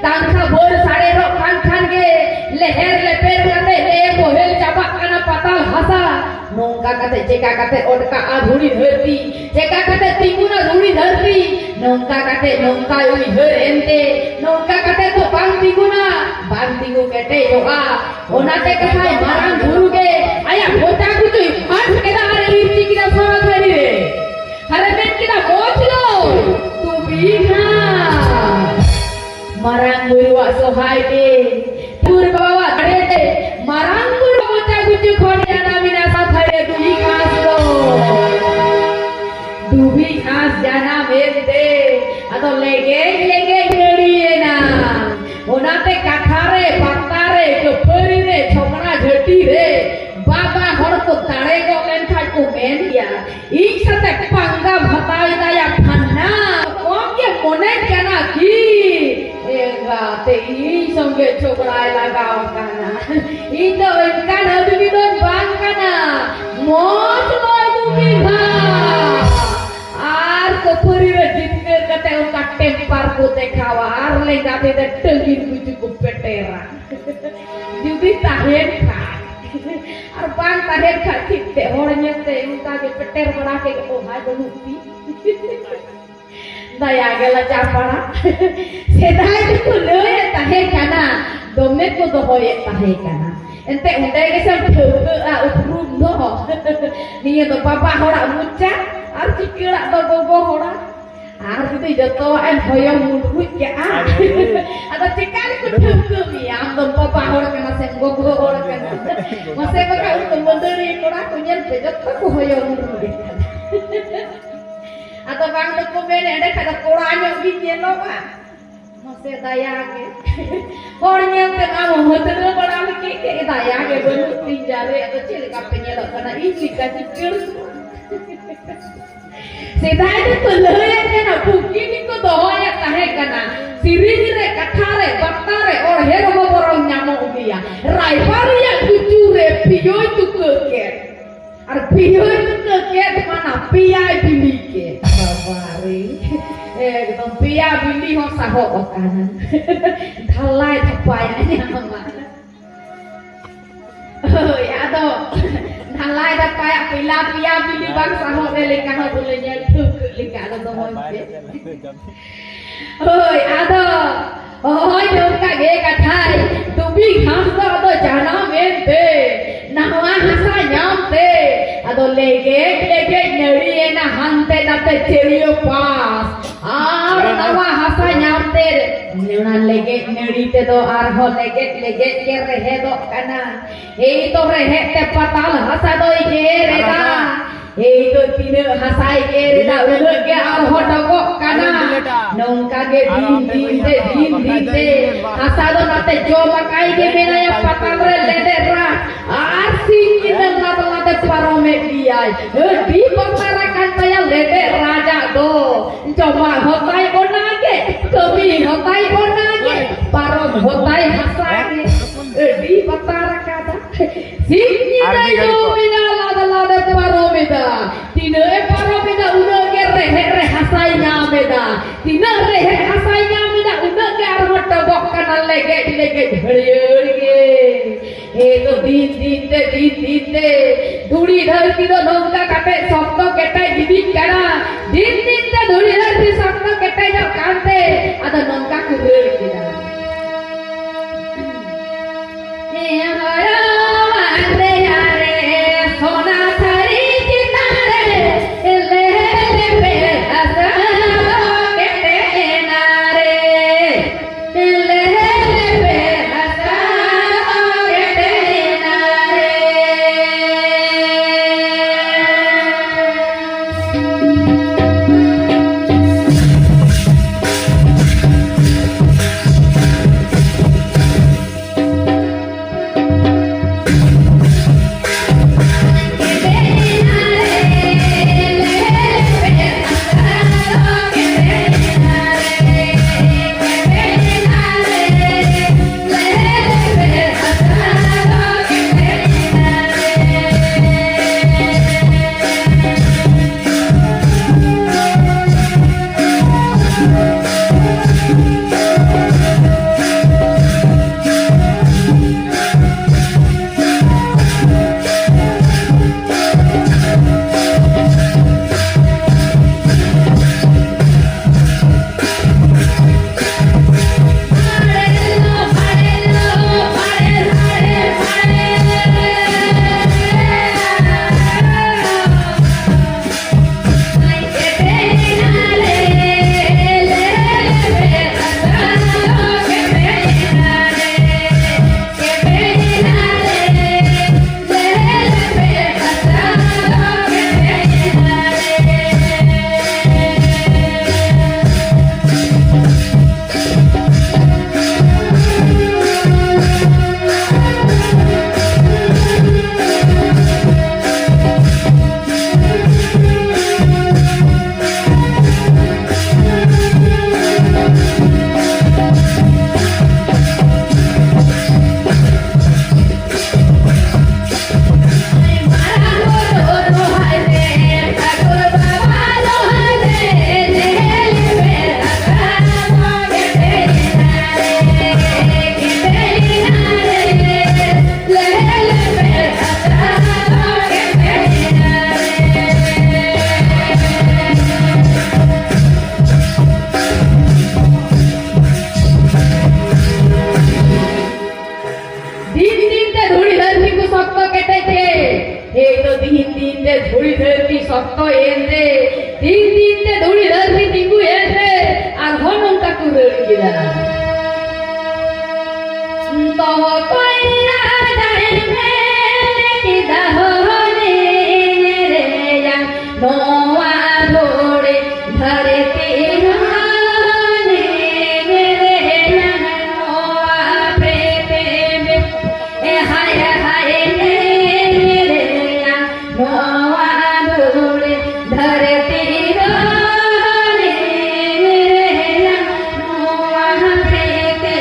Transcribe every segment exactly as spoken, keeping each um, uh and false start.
ᱛᱟᱝᱠᱷᱟ ᱵᱷᱳᱨ ᱥᱟᱰᱮᱨᱚᱜ ᱠᱟᱱ ᱠᱷᱟᱱ ᱜᱮ ᱞᱮᱦᱮᱨ ᱞᱮᱯᱮᱨ ᱠᱟᱛᱮ ᱞᱮ ᱵᱚᱦᱮᱞ ᱪᱟᱵᱟᱜ ᱠᱟᱱᱟ ᱯᱟᱛᱟᱞ ᱦᱟᱥᱟ᱾ ᱱᱚᱝᱠᱟ ᱠᱟᱛᱮ ᱪᱮᱠᱟ ᱠᱟᱛᱮ ᱚᱴᱠᱟᱜᱼᱟ ᱫᱷᱩᱲᱤ ᱫᱷᱟᱹᱨᱛᱤ? ᱪᱮᱠᱟ ᱠᱟᱛᱮ ᱛᱤᱸᱜᱩᱱᱟ ᱫᱷᱩᱲᱤ ᱫᱷᱟᱹᱨᱛᱤ? ᱱᱚᱝᱠᱟ ᱠᱟᱛᱮ ᱱᱚᱝᱠᱟ ᱩᱭᱦᱟᱹᱨ ᱮᱱᱛᱮ ᱱᱚᱝᱠᱟ ᱠᱟᱛᱮ ᱫᱚ ᱵᱟᱝ ᱛᱤᱸᱜᱩᱱᱟ, ᱵᱟᱝ ᱛᱤᱸᱜᱩ ᱠᱮᱴᱮᱡᱚᱜᱼᱟ᱾ ᱚᱱᱟᱛᱮ ᱠᱟᱛᱷᱟᱭ ᱢᱟᱨᱟᱝ ᱵᱩᱨᱩ ᱜᱮ ᱟᱭᱟᱜ ᱢᱚᱪᱟ ᱠᱚ ᱪᱩᱭ ᱯᱷᱟᱸᱥ ᱠᱮᱫᱟ ᱟᱨ ᱤᱨᱪᱤ ᱠᱮᱫᱟ ᱥᱟᱨᱟ ᱛᱷᱟᱹᱨᱤ ᱨᱮ᱾ ᱟᱨᱮ ᱢᱮᱱ ᱠᱮᱫᱟ, "ᱢᱚᱡᱽ ᱫᱚ ᱛᱩᱵᱤ ᱜᱷᱟᱥ, ᱢᱟᱨᱟᱝ ᱵᱩᱨᱩᱣᱟᱜ ᱥᱚᱦᱟᱭ ᱛᱮ, ᱴᱷᱟᱹᱠᱩᱨ ᱵᱟᱵᱟᱣᱟᱜ ᱫᱟᱲᱮ ᱛᱮ, ᱢᱟᱨᱟᱝ ᱵᱩᱨᱩ ᱢᱚᱪᱟ ᱜᱩᱪᱩ ᱠᱷᱚᱱ ᱡᱟᱱᱟᱢ ᱮᱱᱟ ᱥᱟᱛᱷᱟᱭ ᱨᱮ ᱛᱩᱵᱤ ᱜᱷᱟᱥ ᱫᱚ᱾ ᱛᱩᱵᱤ ᱜᱷᱟᱥ ᱡᱟᱱᱟᱢ ᱮᱱᱛᱮ ᱟᱫᱚ ᱞᱮᱜᱮᱡ ᱞᱮᱜᱮᱡ ᱱᱟᱹᱲᱤᱭᱮᱱᱟ᱾ ᱚᱱᱟᱛᱮ ᱠᱟᱛᱷᱟ ᱨᱮ, ᱵᱟᱨᱛᱟ ᱨᱮ, ᱠᱷᱟᱹᱯᱟᱹᱨᱤ ᱨᱮ, ᱡᱷᱚᱜᱽᱲᱟ ᱡᱷᱟᱹᱴᱤ ᱨᱮ ᱵᱟᱵᱟ ᱦᱚᱲ ᱠᱚ ᱫᱟᱲᱮ ᱜᱚᱫ ᱞᱮᱱᱠᱷᱟᱱ ᱠᱚ ᱢᱮᱱ ᱜᱮᱭᱟ, "ᱤᱧ ᱥᱟᱛᱮ ᱯᱟᱝᱜᱟ ᱦᱟᱛᱟᱣ ᱮᱫᱟᱭᱟ ᱯᱷᱟᱱᱱᱟ, ᱠᱚᱢ ᱜᱮ ᱢᱚᱱᱮ ᱠᱟᱱᱟ ᱠᱤ?" ᱮᱸᱜᱟᱛᱮ, ᱤᱧ ᱥᱚᱸᱜᱮ ᱡᱷᱚᱜᱽᱲᱟᱭ ᱞᱟᱜᱟᱣ ᱟᱠᱟᱱᱟ᱾ ᱤᱧ ᱫᱚ ᱚᱱᱠᱟᱱ ᱟᱹᱫᱢᱤ ᱫᱚᱧ ᱵᱟᱝ ᱠᱟᱱᱟ᱾ ᱢᱚᱡᱽ ᱢᱚᱡᱽ ᱫᱩ ᱵᱤᱜᱷᱟ᱾ ᱟᱨ ᱠᱷᱟᱹᱯᱟᱹᱨᱤ ᱨᱮ ᱡᱤᱛᱠᱟᱹᱨ ᱠᱟᱛᱮ ᱚᱱᱠᱟ ᱴᱮᱢᱯᱟᱨ ᱠᱚ ᱫᱮᱠᱷᱟᱣᱟ ᱟᱨ ᱞᱮᱸᱜᱟ ᱛᱤ ᱛᱮ ᱴᱟᱹᱝᱜᱤ ᱠᱩᱪᱩ ᱠᱚ ᱯᱮᱴᱮᱨᱟ᱾ ᱡᱩᱫᱤ ᱛᱟᱦᱮᱱ ᱠᱷᱟᱱ᱾ ᱟᱨ ᱵᱟᱝ ᱛᱟᱦᱮᱱ ᱠᱷᱟᱱ ᱴᱷᱤᱠ ᱛᱮ ᱦᱚᱲ ᱧᱮᱞ ᱛᱮ ᱚᱱᱠᱟ ᱜᱮ ᱯᱮᱴᱮᱨ ᱵᱟᱲᱟ ᱠᱮᱫ ᱠᱚ, "ᱦᱟᱭ ᱵᱟᱹᱱᱩᱜ ᱛᱤᱧ᱾" ᱫᱟᱭᱟ ᱜᱮ ᱞᱟᱡᱟᱣ ᱯᱟᱲᱟ᱾ ᱥᱮᱫᱟᱭ ᱫᱚᱠᱚ ᱞᱟᱹᱭᱮᱫ ᱛᱟᱦᱮᱸ ᱠᱟᱱᱟ, ᱫᱚᱢᱮ ᱠᱚ ᱫᱚᱦᱚᱭᱮᱫ ᱛᱟᱦᱮᱸ ᱠᱟᱱᱟ᱾ ᱮᱱᱛᱮ ᱚᱸᱰᱮ ᱜᱮᱥᱮᱢ ᱴᱷᱟᱹᱣᱠᱟᱹᱜᱼᱟ ᱩᱯᱨᱩᱢ ᱫᱚ᱾ ᱱᱤᱭᱟᱹ ᱫᱚ ᱵᱟᱵᱟ ᱦᱚᱲᱟᱜ ᱢᱚᱪᱟ ᱟᱨ ᱪᱤᱠᱟᱹᱲᱟᱜ ᱫᱚ ᱜᱚᱜᱚ ᱦᱚᱲᱟᱜ᱾ ᱟᱨ ᱡᱩᱫᱤ ᱡᱚᱛᱚᱣᱟᱜ ᱮᱢ ᱦᱚᱭᱚ ᱢᱩᱰᱨᱩᱡ ᱠᱟᱜᱼᱟ, ᱟᱫᱚ ᱪᱮᱠᱟ ᱨᱮᱠᱚ ᱴᱷᱟᱹᱣᱠᱟᱹ ᱢᱮᱭᱟ? ᱟᱢ ᱫᱚᱢ ᱵᱟᱵᱟ ᱦᱚᱲ ᱠᱟᱱᱟ ᱥᱮᱢ ᱜᱚᱜᱚ ᱦᱚᱲ ᱠᱟᱱᱟ? ᱢᱟᱥᱮ ᱵᱟᱠᱷᱟᱡ ᱩᱱᱠᱩ ᱢᱟᱹᱫᱟᱹᱲᱤᱭᱟᱹ ᱠᱚᱲᱟ ᱠᱚ ᱧᱮᱞ ᱯᱮ, ᱡᱚᱛᱚ ᱠᱚ ᱦᱚᱭᱚ ᱢᱩᱰᱨᱩᱡ ᱠᱟᱱᱟ᱾ ᱟᱫᱚ ᱵᱟᱝ ᱫᱚᱠᱚ ᱢᱮᱱᱮᱫ, ᱮᱸᱰᱮ ᱠᱷᱟᱡ ᱫᱚ ᱠᱚᱲᱟ ᱧᱚᱜ ᱜᱤᱧ ᱧᱮᱞᱚᱜᱼᱟ᱾ ᱢᱟᱥᱮ ᱫᱟᱭᱟ ᱜᱮ᱾ ᱦᱚᱲ ᱧᱮᱞ ᱛᱮ ᱟᱢ ᱦᱚᱸ ᱦᱟᱹᱛᱲᱟᱹ ᱵᱟᱲᱟ ᱞᱟᱹᱜᱤᱫ ᱜᱮ ᱫᱟᱭᱟ ᱜᱮ ᱵᱟᱹᱱᱩᱜ ᱛᱤᱧ ᱡᱟᱨᱮ᱾ ᱟᱫᱚ ᱪᱮᱫ ᱞᱮᱠᱟ ᱯᱮ ᱧᱮᱞᱚᱜ ᱠᱟᱱᱟ? ᱤᱧ ᱞᱮᱠᱟ ᱪᱤᱠᱟᱹᱲ᱾ ᱥᱮᱫᱟᱭ ᱫᱚᱠᱚ ᱞᱟᱹᱭᱮᱫ ᱛᱟᱦᱮᱱᱟ, ᱯᱩᱠᱤᱱᱤ ᱠᱚ ᱫᱚᱦᱚᱭᱮᱫ ᱛᱟᱦᱮᱸ ᱠᱟᱱᱟ᱾ ᱥᱤᱨᱤᱧ ᱨᱮ, ᱠᱟᱛᱷᱟ ᱨᱮ, ᱵᱟᱯᱞᱟ ᱨᱮ, ᱚᱲᱦᱮ ᱨᱮᱦᱚᱸ ᱵᱚᱨᱚᱝ ᱧᱟᱢᱚᱜ ᱜᱮᱭᱟ᱾ ᱨᱟᱭᱵᱟᱨ ᱨᱮᱭᱟᱜ ᱠᱩᱪᱩ ᱨᱮ ᱯᱤᱭᱳᱭ ᱛᱩᱠᱟᱹ ᱠᱮᱫ᱾ ᱟᱨ ᱯᱤᱭᱳᱭ ᱛᱩᱠᱟᱹ ᱠᱮᱫ ᱢᱟᱱᱟ ᱯᱮᱭᱟᱭ ᱵᱤᱞᱤ ᱠᱮᱫ᱾ ᱟᱨᱮ, ᱮᱠᱫᱚᱢ ᱯᱮᱭᱟ ᱵᱤᱞᱤ ᱦᱚᱸ ᱥᱟᱦᱚᱵ ᱟᱠᱟᱱᱟ᱾ ᱰᱷᱟᱞᱟᱭ ᱫᱷᱟᱯᱟᱭᱟ ᱧᱟᱢᱟ᱾ ᱦᱳᱭ, ᱟᱫᱚ ᱰᱷᱟᱞᱟᱭ ᱫᱷᱟᱯᱟᱭᱟ ᱯᱮᱭᱟ, ᱯᱮᱭᱟ ᱵᱤᱞᱤ ᱵᱟᱝ ᱥᱟᱦᱚᱵ ᱨᱮ ᱞᱮᱠᱟ ᱦᱚᱸ ᱵᱚᱞᱮ ᱧᱮᱞ ᱴᱷᱟᱹᱣᱠᱟᱹ ᱞᱮᱠᱟ ᱟᱫᱚ ᱫᱚᱦᱚᱭ ᱯᱮ᱾ ᱦᱳᱭ, ᱟᱫᱚ ᱦᱳᱭ, ᱱᱚᱝᱠᱟ ᱜᱮ ᱠᱟᱛᱷᱟᱭ ᱫᱩᱵᱤ ᱜᱷᱟᱥ ᱫᱚ ᱟᱫᱚ ᱡᱟᱱᱟᱢ ᱮᱱ ᱛᱮ, ᱱᱟᱣᱟ ᱦᱟᱥᱟ ᱧᱟᱢ ᱛᱮ, ᱟᱫᱚ ᱞᱮᱜᱮᱡ ᱞᱮᱜᱮᱡ ᱱᱟᱹᱲᱤᱭᱮᱱᱟ ᱦᱟᱱᱛᱮ ᱱᱟᱛᱮ ᱪᱟᱹᱨᱤᱭᱟᱹ ᱯᱟᱥ᱾ ᱟᱨ ᱱᱟᱣᱟ ᱦᱟᱥᱟ ᱧᱟᱢ ᱛᱮ, ᱚᱱᱟ ᱞᱮᱜᱮᱡ ᱱᱟᱹᱲᱤ ᱛᱮᱫᱚ ᱟᱨᱦᱚᱸ ᱞᱮᱜᱮᱡ ᱞᱮᱜᱮᱡ ᱜᱮ ᱨᱮᱦᱮᱫᱚᱜ ᱠᱟᱱᱟ᱾ ᱮᱭ ᱛᱚ ᱨᱮᱦᱮᱫ ᱛᱮ ᱯᱟᱛᱟᱞ ᱦᱟᱥᱟ ᱫᱚᱭ ᱮᱨ ᱮᱫᱟ᱾ ᱮᱭ ᱛᱚ ᱛᱤᱱᱟᱹᱜ ᱦᱟᱥᱟᱭ ᱮᱨ ᱮᱫᱟ, ᱩᱱᱟᱹᱜ ᱜᱮ ᱟᱨᱦᱚᱸ ᱰᱚᱜᱚᱜ ᱠᱟᱱᱟ᱾ ᱱᱚᱝᱠᱟ ᱜᱮ ᱫᱤᱱ ᱫᱤᱱ ᱛᱮ, ᱫᱤᱱ ᱫᱤᱱ ᱛᱮ ᱦᱟᱥᱟ ᱫᱚ ᱱᱟᱛᱮ ᱡᱚᱢ ᱟᱠᱟᱭ ᱜᱮ ᱢᱮᱱᱟᱭᱟ ᱯᱟᱛᱟᱞ ᱨᱮ ᱞᱮᱸᱰᱮᱫ ᱨᱟᱜ᱾ ᱟᱨ ᱥᱤᱧ ᱧᱤᱫᱟᱹ ᱞᱟᱫ ᱞᱟᱫᱮ ᱯᱟᱨᱚᱢᱮᱫ ᱜᱮᱭᱟᱭ᱾ ᱟᱹᱰᱤ ᱵᱚᱛᱚᱨ ᱟᱠᱟᱱ ᱛᱟᱭᱟ ᱞᱮᱸᱰᱮᱫ ᱨᱟᱡᱟᱜ ᱫᱚ᱾ ᱡᱚᱢᱟᱜ ᱦᱚᱸ ᱛᱟᱭ ᱚᱱᱟ ᱜᱮ, ᱠᱟᱹᱢᱤ ᱦᱚᱸ ᱛᱟᱭ ᱚᱱᱟ ᱜᱮ, ᱯᱟᱨᱚᱢ ᱦᱚᱸ ᱛᱟᱭ ᱦᱟᱥᱟ ᱜᱮ᱾ ᱟᱹᱰᱤ ᱵᱚᱛᱚᱨ ᱟᱠᱟᱫᱟ᱾ ᱥᱤᱧ ᱧᱤᱫᱟᱹᱭ ᱡᱚᱢ ᱮᱫᱟ, ᱞᱟᱫ ᱞᱟᱫᱮ ᱯᱟᱨᱚᱢ ᱮᱫᱟ᱾ ᱛᱤᱱᱟᱹᱜ ᱮ ᱯᱟᱨᱚᱢ ᱮᱫᱟ, ᱩᱱᱟᱹᱜ ᱜᱮ ᱨᱮᱦᱮᱫ ᱨᱮ ᱦᱟᱥᱟᱭ ᱧᱟᱢ ᱮᱫᱟ᱾ ᱛᱤᱱᱟᱹᱜ ᱨᱮᱦᱮᱫ ᱦᱟᱥᱟᱭ ᱧᱟᱢ ᱮᱫᱟ, ᱩᱱᱟᱹᱜ ᱜᱮ ᱟᱨᱦᱚᱸ ᱰᱚᱵᱚᱜ ᱠᱟᱱᱟ ᱞᱮᱜᱮᱡ ᱞᱮᱜᱮᱡ ᱦᱟᱹᱨᱭᱟᱹᱲ ᱜᱮ᱾ ᱮ ᱫᱚ ᱫᱤᱱ ᱫᱤᱱ ᱛᱮ, ᱫᱤᱱ ᱫᱤᱱ ᱛᱮ ᱫᱷᱩᱲᱤ ᱫᱷᱟᱹᱨᱛᱤ ᱫᱚ ᱱᱚᱝᱠᱟ ᱠᱟᱛᱮ ᱥᱚᱠᱛᱚ ᱠᱮᱴᱮᱡ ᱤᱫᱤᱜ ᱠᱟᱱᱟ᱾ ᱫᱤᱱ ᱫᱤᱱ ᱛᱮ ᱫᱷᱩᱲᱤ ᱫᱷᱟᱹᱨᱛᱤ ᱥᱚᱠᱛᱚ ᱠᱮᱴᱮᱡᱚᱜ ᱠᱟᱱᱛᱮ ᱟᱫᱚ ᱱᱚᱝᱠᱟ ᱠᱚ ᱨᱟᱹᱲ ᱠᱮᱫᱟ᱾ ᱥᱚᱱᱟ ᱛᱷᱟᱹᱨᱤ ᱪᱮᱛᱟᱱ ᱨᱮ ᱞᱮ ᱞᱮᱯᱮ ᱦᱟᱥᱟ ᱫᱚ ᱠᱮᱴᱮᱡ ᱮᱱᱟ ᱨᱮ᱾ ᱚᱠᱛᱚᱭᱮᱱ ᱨᱮ, ᱫᱤᱱ ᱫᱤᱱ ᱛᱮ ᱫᱷᱩᱲᱤ ᱫᱷᱟᱹᱨᱛᱤ ᱛᱤᱸᱜᱩᱭᱮᱱ ᱨᱮ, ᱟᱨᱦᱚᱸ ᱱᱚᱝᱠᱟ ᱠᱚ ᱨᱟᱹᱲ ᱠᱮᱫᱟ᱾ ᱛᱚ ᱚᱠᱚᱭ ᱨᱟᱡᱟᱭ ᱢᱮᱱ ᱠᱮᱫᱟ ᱦᱚᱨᱤᱧ ᱨᱮᱭᱟ, ᱱᱚᱣᱟ ᱫᱷᱩᱲᱤ ᱫᱷᱟᱹᱨᱛᱤ ᱦᱚᱨᱤᱧ ᱨᱮᱭᱟ, ᱱᱚᱣᱟ ᱯᱨᱤᱛᱷᱤᱵᱤ ᱮ ᱦᱟᱭ ᱦᱟᱭ ᱨᱮᱭᱟ, ᱱᱚᱣᱟ ᱫᱷᱩᱲᱤ ᱫᱷᱟᱹᱨᱛᱤ ᱦᱚᱨᱤᱧ ᱨᱮᱭᱟ, ᱱᱚᱣᱟ ᱯᱨᱤᱛᱷᱤᱵᱤ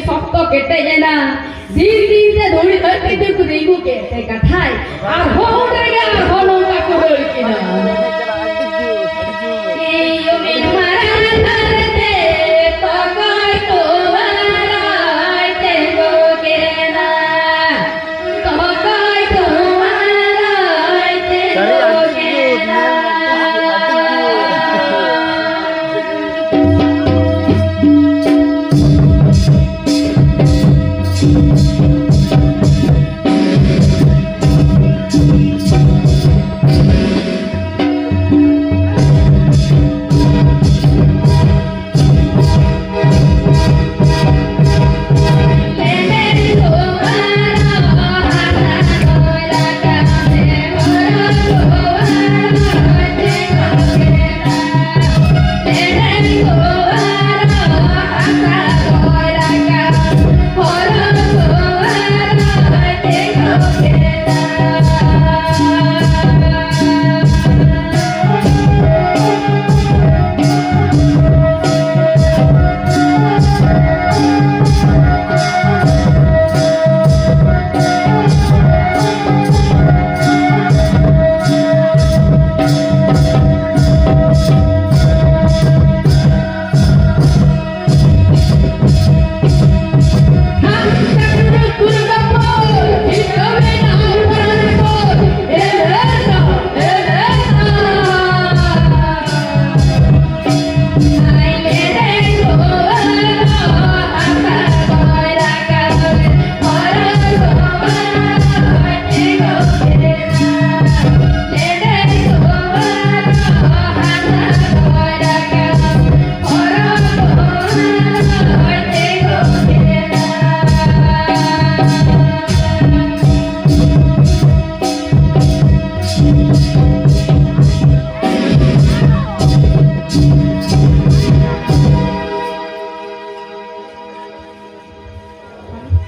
ᱥᱚᱠᱛᱚ ᱠᱮᱴᱮᱡ ᱮᱱᱟ᱾ ᱫᱤᱱ ᱫᱤᱱ ᱛᱮ ᱫᱷᱩᱲᱤ ᱟᱹᱰᱤ ᱡᱳᱨ ᱠᱚ ᱨᱤᱸᱜᱩ ᱠᱮᱫ ᱛᱮ ᱠᱟᱛᱷᱟᱭ ᱟᱨᱦᱚᱸ ᱚᱸᱰᱮ ᱜᱮ ᱟᱨᱦᱚᱸ ᱱᱚᱝᱠᱟ ᱠᱚ ᱨᱟᱹᱲ ᱠᱮᱫᱟ᱾ ᱮᱭ ᱩᱢᱮᱨ ᱢᱟᱨᱟᱝ ᱫᱷᱟᱨᱮ ᱛᱮ ᱛᱚᱠᱚᱭ ᱛᱚᱣᱟᱨᱟᱭ ᱛᱮᱸᱜᱚ ᱠᱮᱱᱟ᱾ ᱛᱚᱠᱚᱭ ᱛᱚᱣᱟᱨᱟᱭ ᱛᱮᱸᱜᱚ ᱠᱮᱱᱟ᱾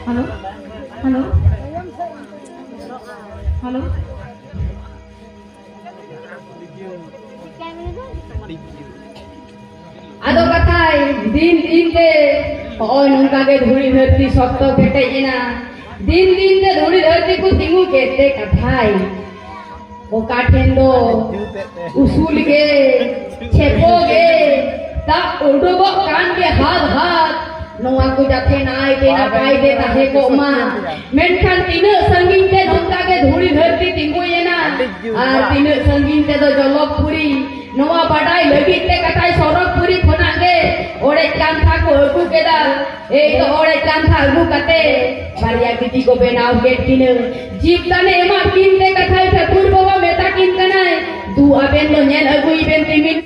Hello? Hello? Hello? ᱟᱫᱚ ᱠᱟᱛᱷᱟᱭ ᱫᱤᱱ ᱫᱤᱱ ᱛᱮ ᱱᱚᱜᱼᱚᱭ ᱱᱚᱝᱠᱟ ᱜᱮ ᱫᱷᱩᱲᱤ ᱫᱷᱟᱹᱨᱛᱤ ᱥᱚᱠᱛᱚ ᱠᱮᱴᱮᱡ ᱮᱱᱟ᱾ ᱫᱤᱱ ᱫᱤᱱ ᱛᱮ ᱫᱷᱩᱲᱤ ᱫᱷᱟᱹᱨᱛᱤ ᱠᱚ ᱛᱤᱸᱜᱩ ᱠᱮᱫ ᱛᱮ ᱠᱟᱛᱷᱟᱭ, ᱚᱠᱟ ᱴᱷᱮᱱ ᱫᱚ ᱩᱥᱩᱞ ᱜᱮ, ᱪᱷᱮᱯᱚ ᱜᱮ, ᱫᱟᱜ ᱩᱰᱩᱠᱚᱜ ᱠᱟᱱ ᱜᱮ ᱦᱟᱫ ᱦᱟᱫ, ᱱᱚᱣᱟ ᱠᱚ ᱡᱟᱛᱮ ᱱᱟᱭ ᱛᱮ ᱱᱟᱯᱟᱭ ᱛᱮ ᱛᱟᱦᱮᱸ ᱠᱚᱜ ᱢᱟ᱾ ᱢᱮᱱᱠᱷᱟᱱ ᱛᱤᱱᱟᱹᱜ ᱥᱟᱺᱜᱤᱧ ᱛᱮ ᱱᱚᱝᱠᱟ ᱜᱮ ᱫᱷᱩᱲᱤ ᱫᱷᱟᱹᱨᱛᱤ ᱛᱤᱸᱜᱩᱭᱮᱱᱟ ᱟᱨ ᱛᱤᱱᱟᱹᱜ ᱥᱟᱺᱜᱤᱧ ᱛᱮᱫᱚ ᱡᱚᱞᱚᱠᱯᱩᱨᱤ, ᱱᱚᱣᱟ ᱵᱟᱰᱟᱭ ᱞᱟᱹᱜᱤᱫ ᱛᱮ ᱠᱟᱛᱷᱟᱭ ᱥᱚᱨᱚᱜᱽᱯᱩᱨᱤ ᱠᱷᱚᱱᱟᱜ ᱜᱮ ᱚᱲᱮᱡ ᱠᱟᱱᱛᱷᱟ ᱠᱚ ᱟᱹᱜᱩ ᱠᱮᱫᱟ᱾ ᱮᱭ ᱫᱚ ᱚᱲᱮᱡ ᱠᱟᱱᱛᱷᱟ ᱟᱹᱜᱩ ᱠᱟᱛᱮ ᱵᱟᱨᱭᱟ ᱵᱤᱴᱤ ᱠᱚ ᱵᱮᱱᱟᱣ ᱠᱮᱫ ᱠᱤᱱᱟᱹ᱾ ᱡᱤᱵᱽ ᱫᱟᱱᱮ ᱮᱢᱟᱫ ᱠᱤᱱ ᱛᱮ ᱠᱟᱛᱷᱟᱭ ᱴᱷᱟᱹᱠᱩᱨ ᱵᱟᱵᱟ ᱢᱮᱛᱟ ᱠᱤᱱ ᱠᱟᱱᱟᱭ, "ᱫᱩ ᱟᱵᱮᱱ ᱫᱚ ᱧᱮᱞ ᱟᱹᱜᱩᱭ ᱵᱮᱱ ᱛᱤᱢᱤᱱ